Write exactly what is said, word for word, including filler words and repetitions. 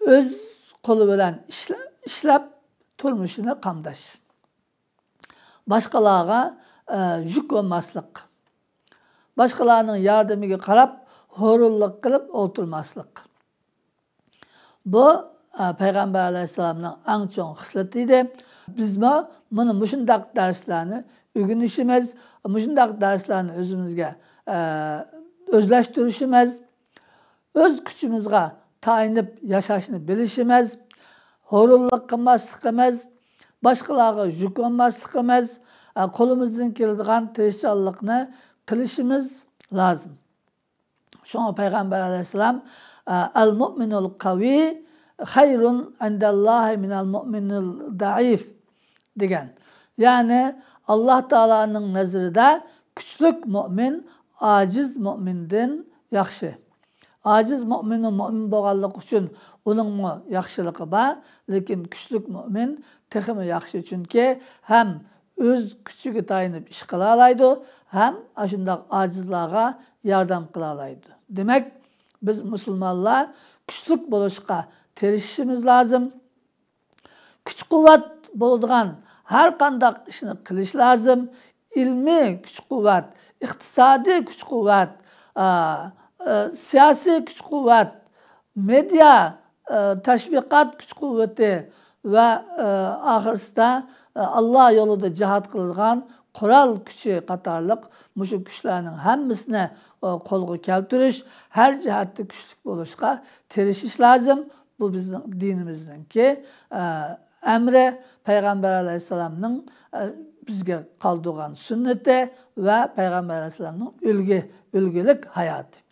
ئۆز قولى بىلەن ئىشلە-، ئىشلەپ تۇرمۇشىنى قامداش. باشقىلارغا، ئە، يۈك بولماسلىق. باشقىلارنىڭ ياردىمىگە قاراپ ھۇرۇنلۇق قىلىپ ئولتۇرماسلىق. بۇ، ئە، پەيغەمبەر ئەلەيھىسسالامنىڭ ئەڭ چوڭ خىسلىتى ئىدى. بىزمۇ مانا مۇشۇنداق دەرسلەرنى ئۆگىنىشىمىز، مۇشۇنداق دەرسلەرنى ئۆزىمىزگە، ئە، ئۆزلەشتۈرۈشىمىز، ئۆز كۈچىمىزگە تايىنىپ ياشاشنى بىلىشىمىز، ھۇرۇنلۇق قىلماسلىقىمىز، باشقىلارغا يۈك بولماسلىقىمىز، ئە، قولىمىزدىن كېلىدىغان تىرىشچانلىقنى قىلىشىمىز لازىم. شۇڭا پەيغەمبەر ئەلەيھىسسالام، ئە، «ئەل مۇئمىنۇل قەۋىي خەيرۇن ئىندەللاھى مىنەل مۇئمىنىل دەئىف» دېگەن. يەنى ئاللاھ تائالانىڭ نەزىرىدە كۈچلۈك مۆمىن ئاجىز مۆمىندىن ياخشى. ئاجىز مۆمىنمۇ مۆمىن بولغانلىقى ئۈچۈن ئۇنىڭمۇ ياخشىلىقى بار، لېكىن كۈچلۈك مۆمىن تېخىمۇ ياخشى، چۈنكى ھەم ئۆز كۈچىگە تايىنىپ ئىش قىلالايدۇ، ھەم ئاشۇنداق ئاجىزلارغا ياردەم قىلالايدۇ. دېمەك، بىز مۇسۇلمانلار كۈچلۈك بولۇشقا تىرىشىشىمىز لازىم. كۈچ-قۇۋۋەت بولىدىغان ھەر قانداق ئىشنى قىلىش لازىم. ئىلمىي كۈچ-قۇۋۋەت، ئىقتىسادىي كۈچ-قۇۋۋەت، ئا، ئا، سىياسىي كۈچ-قۇۋۋەت، مېدىيا، ئا، تەشۋىقات كۈچ-قۇۋۋىتى ۋە، ئا، ئاخىرسىدا، ئا، ئاللا يولىدا جىھاد قىلىدىغان قورال كۈچى قاتارلىق مۇشۇ كۈچلەرنىڭ ھەممىسىنى، ئا، قولغا كەلتۈرۈش، ھەر جەھەتتە كۈچلۈك بولۇشقا تىرىشىش لازىم. بۇ بىزنىڭ دىنىمىزنىڭكى، ئە، ئەمرى، پەيغەمبەر ئەلەيھىسسالامنىڭ، ئە، بىزگە قالدۇرغان سۈننىتى ۋە پەيغەمبەر ئەلەيھىسسالامنىڭ ئۈلگە، ئۈلگىلىك ھاياتى.